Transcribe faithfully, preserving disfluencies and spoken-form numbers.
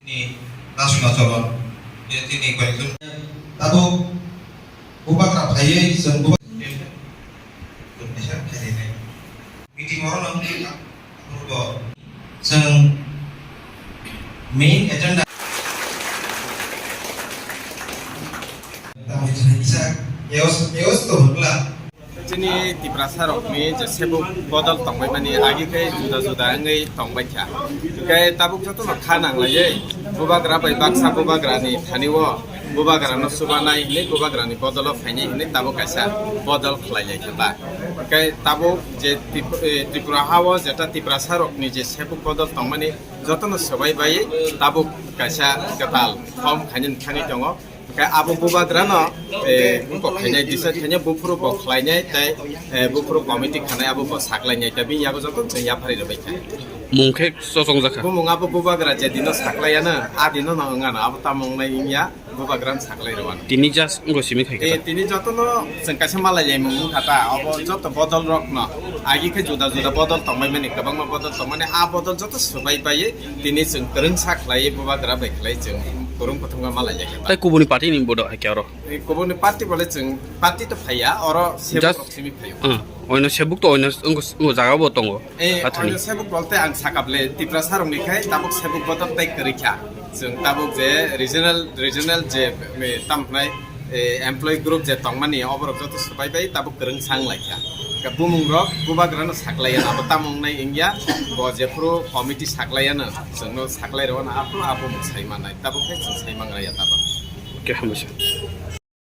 Ni Dasma Choron, je tini koyekjon tabuk bubagra phaiwi chwng bubagra meeting oro no purbo chwng main agenda tamo chwng kisa chaos chaos to hwnla. Chini Tiprasa rokni je sebuk bodol tongbai mani agi khe juda juda wngwi tongbai kha. Hwnkhe tabuk jotono kha nanglaiwi bubagra bai baksa bubagrani thani o bubagrano chubanai hinwi bubagrani bodolo phainai hinwi tabuk kaisa bodol khlai lai kha ta. Hwnkhe tabuk je Trip-, eh, Tripura ha o jeta Tiprasa rokni je sebuk bodol tongmani jotono swbai bai tabuk kaisa kwtal form khainani thangwi tongo. Hwnkhe abo bubagrano, eh, wngkok khainai, decide khainai, buphuru bo khlainai, tei, eh, buphuru committee khanai abo bo saklainai, tei bini yago joto chwng yapharwi rwbai kha. Mung khe chosong jakha. Bumung abo bubagra je dino saklaiyano, a dino no wngano, abo tamo wngnai wngya, bubagrano saklai rwano. Tini just wngkha simi khai kha. Eh, tini jotono chwng kaisa malai lai mung wngkha ta, abo joto bodol rokno, agi khe juda juda bodol tongbai mani, kwbangma bodol tongmani, a bodol joto swbai bai, tini chwng kwrwngsa khlai bubagra bai khlai chwng kwrwng kwthwngma malai lai kha ta. Tai kubuni party ni bodo hai khe oro? Eh, kubuni party bole chwng party to phaiya, oro sebuk Just rok simi phaio. Hmm. Oino sebuk to oino wngkha, wngkha jaga bo tongo. Eh, Hathani. Oino sebuk bolte ang sakable Tiprasa rokni khai tabuk sebuk bodol tai kwrwi kha. Chwng tabuk je regional, regional je, eh, tamhnai, eh, employee group je tongmani oborok joto swbai bai tabuk kwrwngsa wng lai kha. Khe bumung rok bubagrano saklaiya, abo tamo wngnai wngya, bo jephuru committee saklaiyano, chwngno saklai rwano aphuru abo mwng sai mannai, tabuk khe chwng sai mangraya tabuk. Khe hambaisa.